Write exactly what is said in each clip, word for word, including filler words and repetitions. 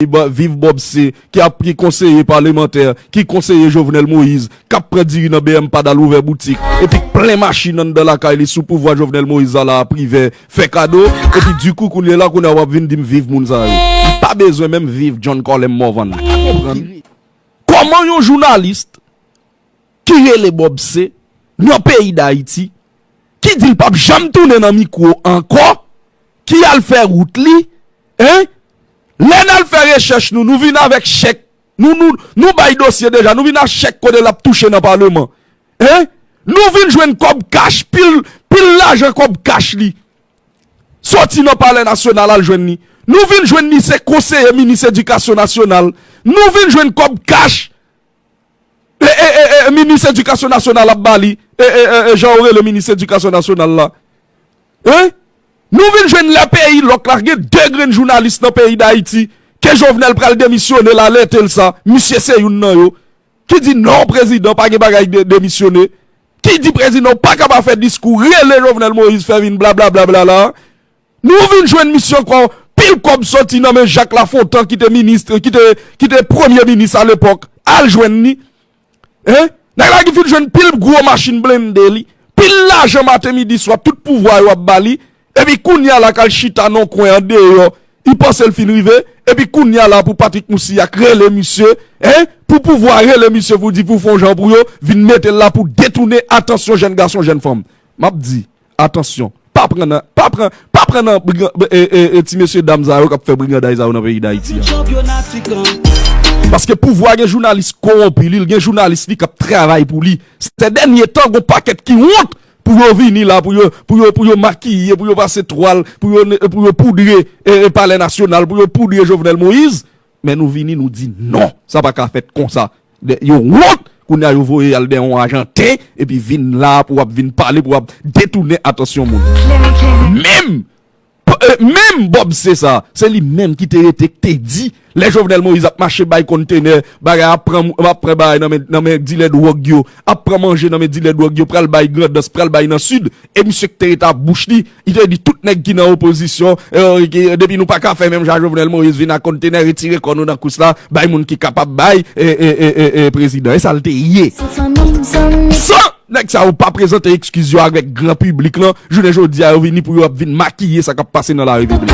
ba- viv Bob C, ki ap ki konseye palemantè, ki konseye Jovenel Moïse, k ap pran diri nan B M Pad al ouvè boutik, epi k plen machin anndan lakay li sou pouvwa Jovenel Moïse la, la Privè fè kado, epi dikou kounye la, kounye a w ap vin di m viv moun sa yo. M pa bezwen menm viv John Colem Morvan. Kòman yon jounalis ki rele Bob C nan peyi Dayiti, ki di l p ap janm tounen nan mikwo ankò, ki al fè wout li, en? Lè n al fè rechèch nou, nou vin avèk chèk, nou, nou, nou bay dosye deja, nou vin ak chèk kote l ap touche nan paleman, en? Nou vin jwenn kòb kach, pil, pil lajan kòb kach li soti nan Palè Nasyonal al jwenn li. Nou vin jwenn li se konseye minis edikasyon nasyonal. Nou vin jwenn kòb kach e, e, e, e, minis edikasyon nasyonal ap ba li. E, e, e, e, jan yo rele minis edikasyon nasyonal la. En? Nou vin jwenn lè peyi lòk la, gen de grenn jounalis nan peyi Dayiti, ke Jovenel pral demisyone, l alète l sa, misye se youn nan yo, ki di non, prezidan, pa gen bagay de, demisyone, ki di prezidan ou pa ka pa fè diskou, rele Jovenel Moïse, fè vin blablabla la. Nou vin jwenn misye ankò, pil kòb soti nan men Jak Lafontan ki te minis, ki te, ki te premye minis alepòk, al jwenn li. En? Nèg la ki fin jwenn pil gwo machin blende li, pil lajan maten midi swa, tout pouvwa yo ap ba li, epi kounye a la k al chita nan kwen andeyò, li panse l fin rive, epi kounye a la pou Patrick Moussilhac rele misye, en? Pou pouvwa rele misye pou di pou fè yon jan pou yo vin mete l la pou detounen atansyon jèn gason, jèn fanm. M ap di, atansyon, pa pran nan, pa pran, pa pran nan brigan- e, e, e, ti mesye dam sa yo k ap fè briganday sa yo nan peyi Dayiti a. Paske pouvwa gen jounalis kowonpi li, l gen jounalis li k ap travay pou li. Sè dènye tan, gon pakèt ki wont pou yo vini la, pou yo, pou yo, pou yo makiye, pou yo pase twal, pou yo, ne- pou yo poudre e, e, Palè Nasyonal, pou yo poudre Jovenel Moïse. Men nou vini, nou di non, sa pa ka fèt konsa. De- Yo wont, kounye a yo voye al dèyè yon Ajanten, epi vin la pou w ap vin pale, pou w ap detounen atansyon moun. Menm, e, menm Bob C sa, se li menm ki te rete, ki te di, lè Jovenel Moïse ap mache bay kontenè, bagay ap pran, ap pran bagay nan men, nan men dilè dwòg yo, ap pran manje nan men dilè dwòg yo, pral bay Grandans, pral bay nan Sid, e misye ki te rete ak bouch li, li te di tout nèg ki nan opozisyon, e, ki- depi nou pa ka fè menm jan Jovenel Moïse vin ak kontenè, retire kò nou nan kous la, bay moun ki kapab bay, e, e, e, e, e, prezidan. E sa l te ye. San nèg sa yo pa prezante ekskiz yo avèk gran piblik lan, jounen jodi a yo vini pou yo ap vin makiye sa k ap pase nan larepiblik.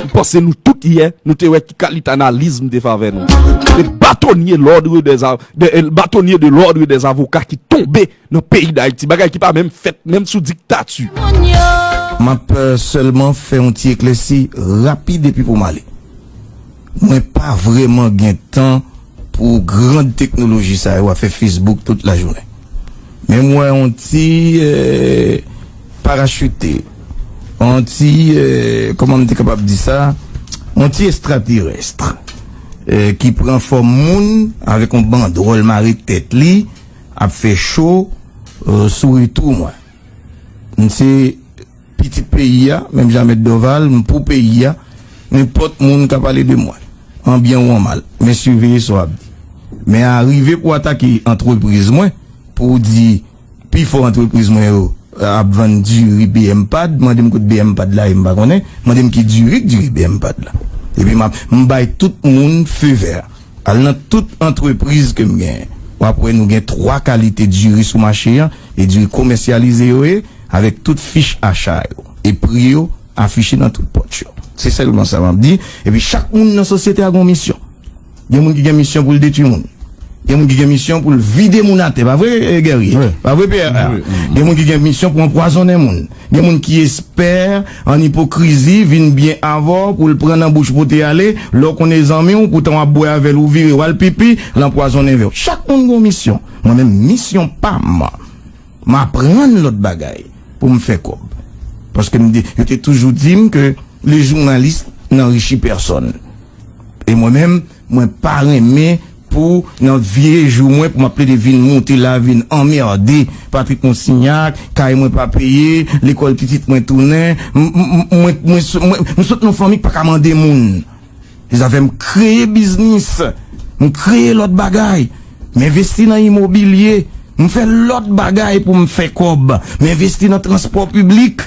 M panse nou tout yè, nou te wè ki kalite analiz m te fè avè nou. Le bâtonnier l'ordre des av- de, le bâtonnier de l'ordre des avocats ki tonbe nan peyi Dayiti, bagay ki pa menm fèt, menm sou diktati. M ap, euh, sèlman fè yon ti eklèsi rapid epi pou m ale. Mwen pa vrèman gen tan pou grand teknoloji sa yo ap fè Facebook tout lajounen. Men m wè yon ti, euh, parachite, yon ti, euh, kòman m te kapab di sa, yon ti estraterès, euh, ki pran fòm moun avèk yon bandwòl mare tèt li, ap fè cho, euh, sou retou mwen. M se pitit peyi a, menm jan Mèt Dòval, m pou peyi a, nenpòt moun ka pale de mwen, an byen ou an mal, men siveye sa w ap di. Men a rive pou atake antrepriz mwen, pou w di pifò antrepriz mwen yo ap vann diri B M Pad, mande m kote B M Pad la ye, m pa konnen, mande m ki diri k diri B M Pad la. Epi m ap, m bay tout moun fe vè. Al nan tout antrepriz ke m genyen, w ap wè nou gen twa kalite diri sou mache an, e diri komèsyalize yo ye, avèk tout fich acha yo, e pri yo afiche nan tout pòt yo. Se sèlman sa m ap di. Epi chak moun nan sosyete a gen yon misyon. Gen moun ki gen misyon pou l detwi moun. Gen moun ki gen misyon pou l vide moun atè. Pa vre, eh, Guerrier? Pa vre, P R A? Gen moun ki gen misyon pou anpwazonnen moun. Gen moun ki espè an ipokrizi vin byen avè w pou l pran nan bouch pote ale, lè w konnen zanmi w, poutan w ap bwè avè l, ou vire w al pipi, l anpwazonnen vè w. Chak moun gen yon misyon. Mwen menm, misyon pa m, m aprann lòt bagay pou m fè kòb. Paske m de, yo te toujou di m ke le journaliste n'enrichit personne. E mwen menm, mwen pa renmen pou nan vye jou mwen pou m ap plede vin moute la, vin anmède Patrick Monsignac, kay mwen pa peye, lekòl pitit mwen tounen, m, m, m, mwen, mwen, mwen, m sot nan fanmi k pa ka mande moun. Se sa fè m kreye biznis, m kreye lòt bagay, m envesti nan imobilye, m fè lòt bagay pou m fè kòb, m envesti nan transpò piblik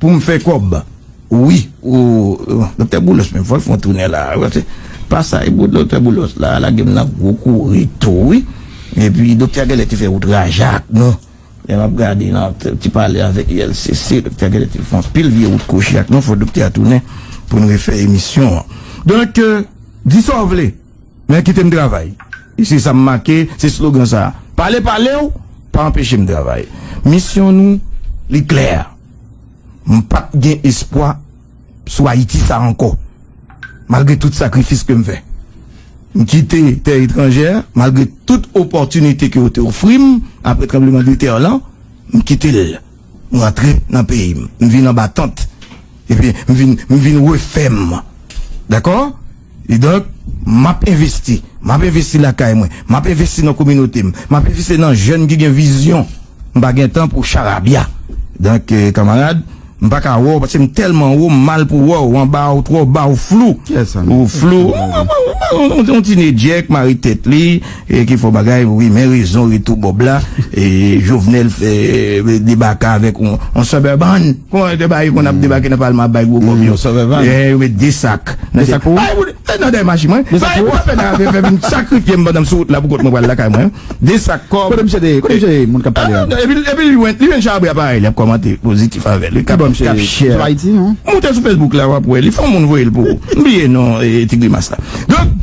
pou m fè kòb. Wi, o, Doktè Boulos, men fò l fè yon tounen la. Paske pasaj pou doktè Boulos la, lage m nan gwo kouri tou, wi. Epi, doktè a genlè te fè wout raja ak nou. Lè m ap gade nan ti pale avèk U L C C, doktè a genlè te fè anpil vye wout kwochi ak nou, fò doktè a tounen pou n refè emisyon an. Donk, euh, di sa w vle, men kite m travay. E se sa m make, se slogan sa a. Pale, pale w, pa anpeche m travay. Misyon nou, li klè. M p ap gen espwa sou Ayiti sa ankò. Malgre tout sakrifis ke m fè. M kite tè etranjè, malgre tout opòtinite ke yo te ofri m apre tranblemanntè lan, m kite l. M rantre nan peyi m. M vin anba tant. Epi m vin, m vin refè m. Dakò? E donk, m ap envesti. M ap envesti lakay mwen. M ap envesti nan kominote m. M ap envesti nan jèn ki gen vizyon. M pa gen tan pou charabya. Donk, eh, kanmarad, m pa ka wè w paske m tèlman wo, m mal pou wè w. Anba a, ou twò ba, ou flou. Ou flou. Ou, ou, ou, ou, ou, ou ti nedjèk, mare tèt li, e ki fè w bagay, wi, men rezon, retou Bòb la, e Jovenel fè, e, debake avèk yon, yon Suburban. Kòman te bay, konn ap debake nan palman, ap bay gwo kòb yo. Yon Suburban. E, yo met de sak. De sak pou ou? Bay pou, e, nan dèyè machin mwen. De sak pou ou? Bay pou afè nan afè, fè vin sakrifye m pandan m sou wout la pou kont mwen pral lakay mwen. De sak kòb. Kote misye te ye? Kote misye te ye? Moun k ap pale a. Ah, epi, epi li jwenn, li jwenn Chabri ap parèy, li ap kòmante pozitif avè li. Ki bò misye ye? K ap share. Sou Ayiti, non? Moute sou Facebook la, w ap wè li. Fè yon moun voye l pou ou. M bliye non, e, Ti Grimas la. Donk,